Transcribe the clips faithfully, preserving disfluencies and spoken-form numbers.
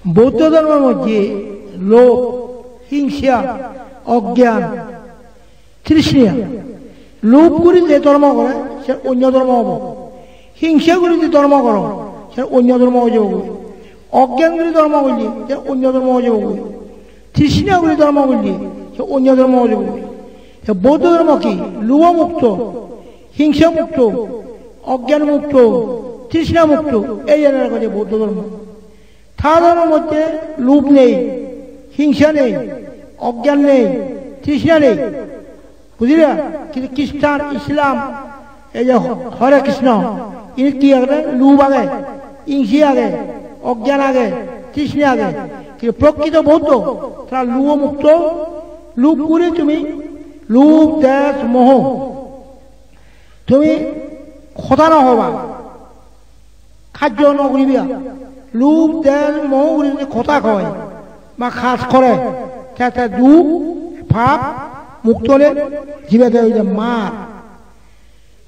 Bouddho dhormor moddhe lobh, hingsa, ogyan, trishna, lobh guri je dhormo gore, se onyo dhormo obo. Hingsa guri je dhormo goro, se onyo dhormo oi jebo goi. Ogyan guri dhormo golle, se onyo dhormo oi jebo goi. Trishna guri dhormo golle, se onyo dhormo oi jebo goi. Te Bouddho dhormo hi? Lobh mukto, hingsa mukto, ogyan mukto, trishna mukto, ei enere hoide Bouddho dhormo. Thaar dhormor moddhe lobh nei, hingsa nei, ogyan nei, trishna nei. Bujila? Kintu Christian, Islam, ei je Hare Krishna, init hi age? Lobh age, hingsa age, ogyan age, trishna age. Kintu prokrito Bouddho, tara lobh mukto, lobh guri tumi lobh, dwesh, moho. Tumi hoda no hoba, hajjo no guriba. Lobh, dwesh, moho guri jodi hoda hoi ba kaj gore, te te duk, pap, mukto ole jibe de hoide maar.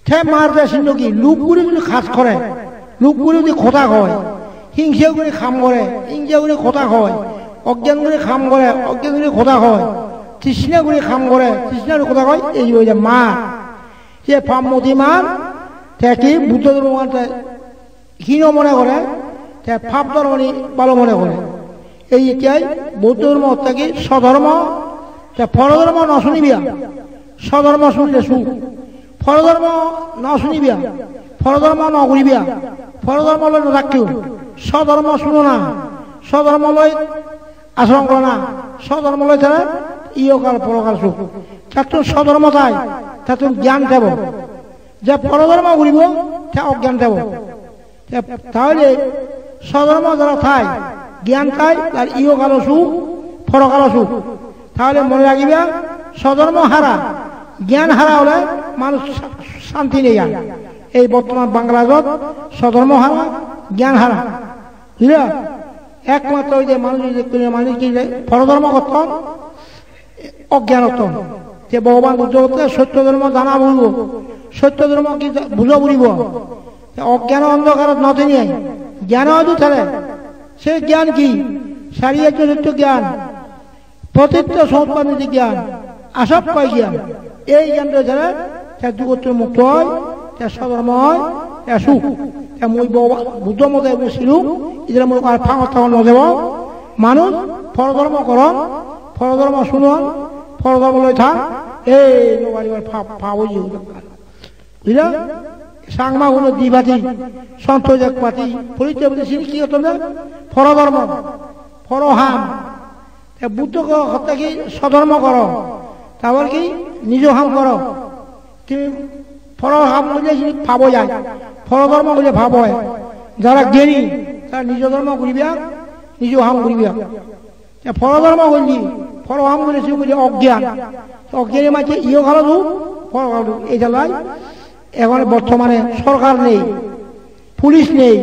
Te maar de sinno hi? Lobh guri jodi kaj gore, lobh guri jodi hoda hoi, hingsa guri ham gore, hingsa guri hoda hoi, ogyan guri ham gore, ogyan guri hoda hoi, trishna guri ham gore, trishna guri hoda hoi, ei hoide maar. Je pap moti maar, te hi Buddho dhormogan te hino mone gore, te pap dhormani bhalo mone gore. Ei ikkei Buddho dhormo ortho hi? Sodhormo, te porodhormo no suniba. Sodhormo sunile suk. Porodhormo no suniba. Porodhormo no guriba. Porodhormo loi no thakiba. Sodhormo suno na. Sodhormo loi achoron goro na. Sodhormo loi thele ihokal porokal suk. Tattun sodhormo thai, tattun gyan thebo. Je porodhormo guribo, te ogyan thebo. Te, tahole sodhormo jara thai, gyan thai, tar ihokalo suk, porokalo suk. Tahole mone ragiba, sodhormo hara, gyan hara ole manuj sa-, santi nei ar. Ei bortoman Bangladeshot sodhormo hara, gyan hara. Bujila? Ekmatro oi je manuj, oi je hono manuj hi je porodhormo gotton, ogyan otton. Te Bhogoban Buddho hotte sotto dhormo jana puribo, sotto dhormo hi ja-, buja puribo. Te ogyan ondhokarot no theinei, gyan odu thele. Se gyan hi? Sari arjo sotto gyan, protitto somuppanniti gyan, asokkhey gyan. Ei gyan oi thele te dugottun mukto oi, te sodhormo oi, te suk. Te mui Bhogoban Buddho mote mui silung, ijere mui ar pangot tangot no debo. Manuj porodhormo goron, porodhormo sunon, porodhormo loi than, ei no paribar, pap, pap oi jebo. Bujila? Changma guno di pati, Santosh ek pati, Puritta pati, sini hi gotton de? Porodhormo, poro ham. Te Buddho ho-, hotte hi? Sodhormo goro, tar por hi? Nijo ham goro. Tumi poro ham golle sini pap oi jai, porodhormo golle pap oi. Jara gyani, tara nijo dhormo guriba, nijo ham guriba. Te porodhormo golle, poro ham golle sigun hoide ogyan. Te ogyani manjor ihokalo duk, porokalo duk. Ei jalai ekhon bortomane sorkar nei, police nei,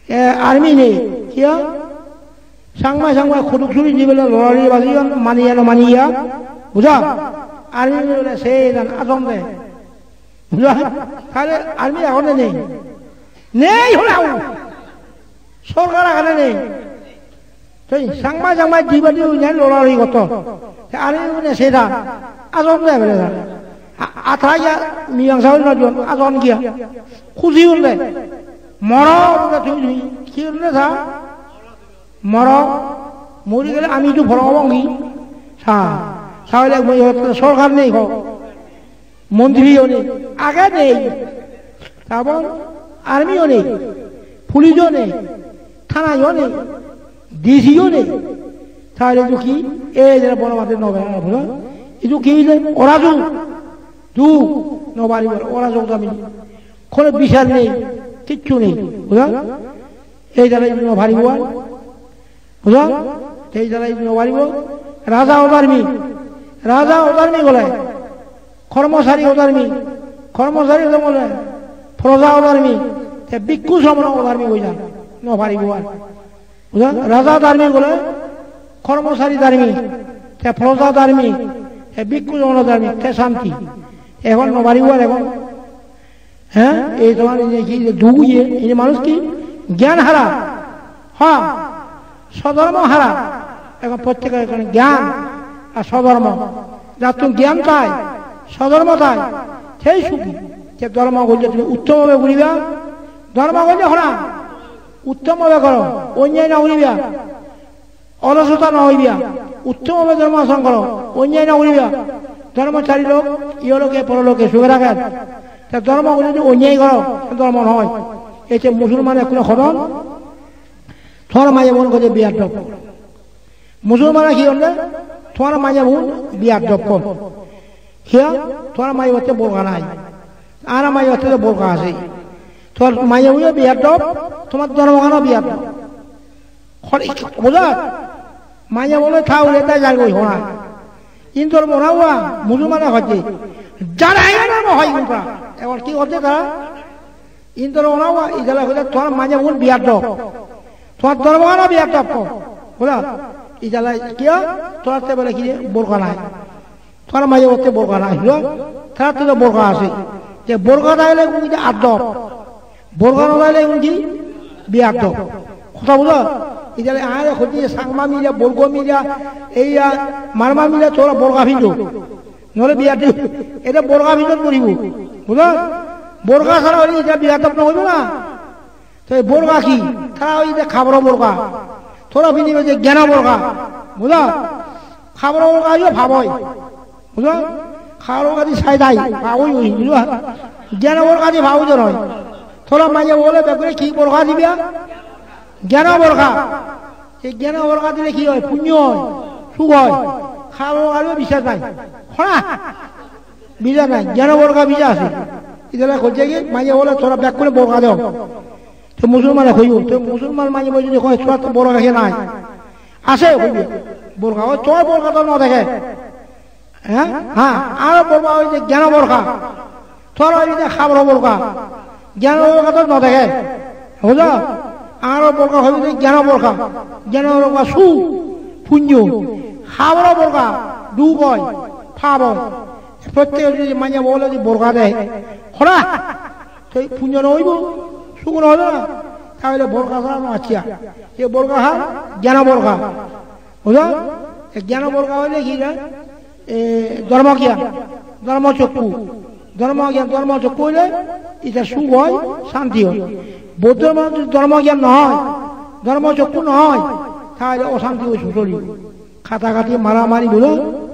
e, army nei. Kiya? Changma, Changma hoduk suri di bele lorari baji on, maniya no maniya. Buja? Army nei bele se dan ajon de. Buja? Tahole army agon ne nei? Nei hole au. Sorkar agon ne nei? Te Changma, Changma di bele unyai lorari gotton. Te army une se dan ajon de bele dan. A-, atra ya miyang saul no jon ajon kiya. Khushi un de. Moro, tumi, tumi, hi un de sa? Moro, mori gele ami tu poro obong hi? Sa, tahole mui hotte sorkar nei ho. Montri o nei, age nei. Tar por army o nei, police o nei, thana o nei, D C o nei. Tahole idu hi? Ei jara bono mate no bera, bura. Idu hi je? Orajok. Duk, no paribar, orajok dami. Hono bichar nei, kichu nei. Buja? Ei jara idu no paribo ar. Buja? Ei jara idu no paribo. Raja odharmi. Raja odharmi gole. Kormosari odharmi. Kormosari odharmi gole. Proja odharmi. Te bhikkhu sramona odharmi oi jai. No paribo ar. Buja? Raja dharmi gole, kormosari dharmi, te proja dharmi, te bhikkhu sramona dharmi, te santi. Ekhon no paribo ar ekhon. He? Ei tomar ei je hi je duk oye, ei je manuj hi? Gyan hara. Ha? Sodhormo hara, ekhon protteker ekhon gyan ar sodhormo. Jattun gyan thai, sodhormo thai, sei sugi. Te dhormo golle tumi uttom bhabe guriba, dhormo golle hona, uttom bhabe goro, onyai no guriba, olosota no guriba, uttom bhabe dhormo achoron goro, onyai no guriba. Dhormochari lok, iholoke poroloke suge ragen. Te dhormo golle jodi onyai goro, dhormo noi. Ete musulman ekkune hodon, tomar maiya bon golle biyadob. Musulmane hi honde? Tomar maiya bon biyadob hon. Kiya? Tomar maiya botte borga nai. Añara maiya botte to borga ase. Tomar maiya bon biyadob, tomar dhormogano biyadob. Hor-, bujot? Maiya bole thaule dai jar goi hona. Indor bona hua, musulmane hoide. Jara ena mo hoi unta. Ebar hi hoide tara? Indor bona hua, idale hoide tomar maiya bon biyadob. Tomar dhormogano biyadob ko. Bujot? Idale kiya? Tomar te bole hi borga nai. Tomar maiya botte borga nai, hilo? Tomar to borga ase. Te borga thaile igun hoide adob. Borga no thaile igun hi? Biyadob. Hoda bujot? Idale añare hoide Changma mile, Borgo mile, ei, ah, Marma mile tomar borga pindo. Nole biyadob. Ete borga pindon poribo. Bujot? Borga sara ole ete biyadob no oibo na. Te borga hi? Tara hoide haboro borga. Tomar pinibe je gyano borga. Bujot? Haboro borga yo pap oi. Bujot? Haboro borga di sai dai, pap oi oi, bujot? Gyano borga di pap oi noi. Tomar maiya bole bekkune hi borga diba? Gyano borga. Te gyano borga dile hi oi? Punyo oi, suk oi. Haboro borga di bisas nai. Hona? Bisas nai, gyano borga bisas ase. Idale hoide ki, maiya bole tomar bekkune borga do. Te musulmane hoibo, te musulman maiya bole jodi hoi, tomar to borga hi nai? Ase hoibo. Borga oi, tomar borga to no dege. He? Ha, añaro borga hoide gyano borga. Tomar hoide haboro borga. Gyano borga to no dege. Bujot? Añaro borga hoide gyano borga. Gyano borga suk, punyo. Haboro borga, duk oi, pap oi. Prottek jodi maiya bole jodi borga de, hora? Te punyo no oibo, suk no oibo na. Tahole borga sara no acchiya. Ei borga har? Gyano borga. Bujot? Ei gyano borga hoile hi re? E, dhormo gyan, dhormo chokku. Dhormo gyan, dhormo chokku hoile ete suk oi, santi oi. Buddho dhormo gyan no oi, dhormo chokku no oi, tahole osanti oi sosoli. Katakati, maramari, bujot?